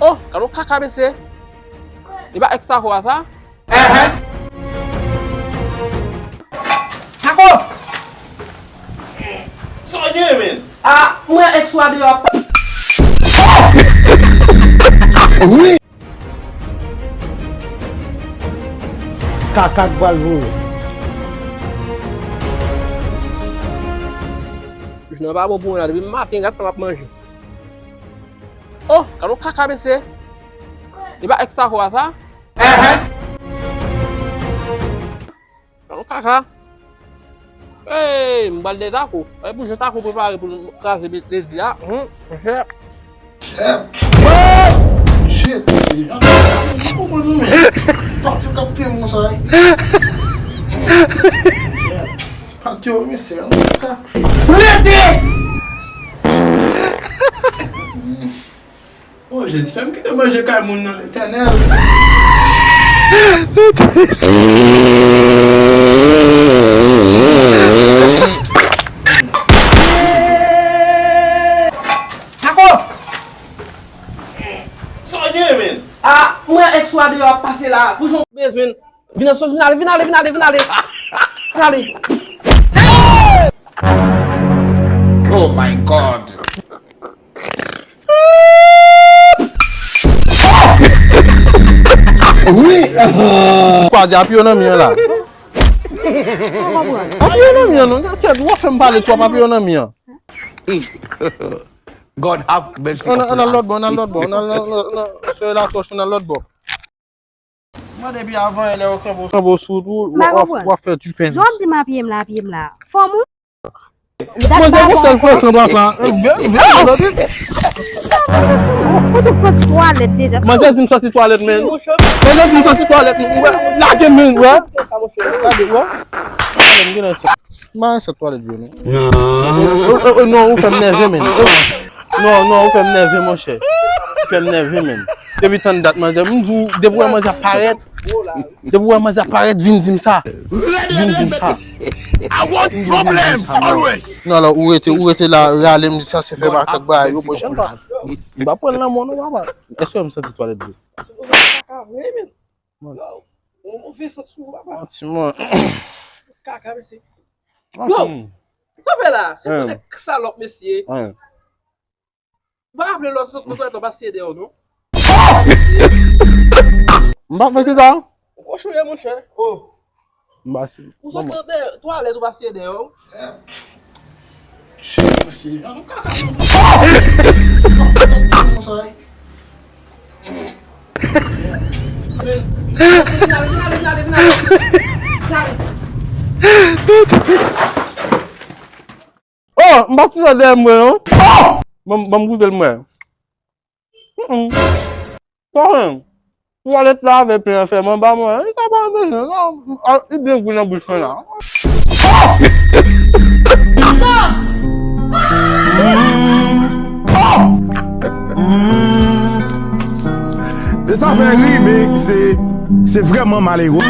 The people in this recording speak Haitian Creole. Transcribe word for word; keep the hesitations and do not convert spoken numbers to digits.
Oh, gad yon kaka mesye. E pa ex Tako a sa? Tako! Sa w gen, men? Ah, mwen ex ou a deyò. Wi. Kaka k pral voye. Jounen an pa bon pou mwen la, depi maten gad sa m ap manje. Oh, gad yon kaka mesye. E pa ex Tako a sa? Gad yon kaka. Hey, m pral de Tako. Ay pou jan Tako prepare pou l kraze ledi a. Hum, monchè. Shit. Shit, mesye. Jan Tako, m konprann nou, men. Pati yo k ap touye m konsa, wi. Pati yo, mesye. An tou ka. Rete! Oh, Jezi, fè m kite manje kay moun nan, Letènèl. Tako! Sa w gen, men? Ah, mwen ex ou a deyò ap pase la, pou jan w bezwen. Vin ale, vin ale, vin ale, vin ale, vin ale. Vin ale. Oh my God. Wi. Kwaze, apiye w nan mi an la. Apiye w nan mi an non. Gad tèt, w ap fè m pale twòp, apiye w nan mi an. God have mercy upon us. Ann al lòt bò, ann al lòt bò, ann al lòt bò. Mwen depi avan yè lè yo kenbe w sou tou, w ap fè dipen. Jan w ap di m apiye m la, apiye m la. Fòm ou? Manzè gon sèl frekan papa. Ou te soti twalèt deja. Manzè di m soti twalèt, men. Manzè di m soti twalèt, men. Lage men, wè. Gade, wè. M pa sot twalèt vre non. Non, ou fè m nève, men. Non, non, ou fè m nève, monchè. Ou fè m nève, men. Depi tann dat, manzè, m di w, depi w wè manzè ap parèt, depi w wè manzè ap parèt, vin di m sa. Vin di m sa. I want problems always. Non, non, ou rete, ou rete la, rale m di sa, se fè makak bagay yo, pwochèn fwa. M pa pran l nan men w non, papa. Èske m santi twalèt vre? Ou pa ka vre, men. Yo, ou move sant sou ou, papa. Yon ti mwen. Kaka, mesye. Yo, kanpe la. Se yon nèg salòp, mesye. Ou pa raple lè w sot nan twalèt la, w pa siye dèyè w, non? M pa fè ki sa? Ou kochon ye, monchè. Oh. M pa siye. Ou sot nan twalèt, ou pa siye dèyè w. Shit, mesye. An nou kaka. Oh, m pa ti sa dèyè mwen non. Ban m, ban m goute l mwen. Mm. Sa menm. Twalèt la avè plen an fè m anba mwen. Sa pa bezwen. Li byen gou nan bouch mwen la. E sa fè ri, men se, se vrèman malere.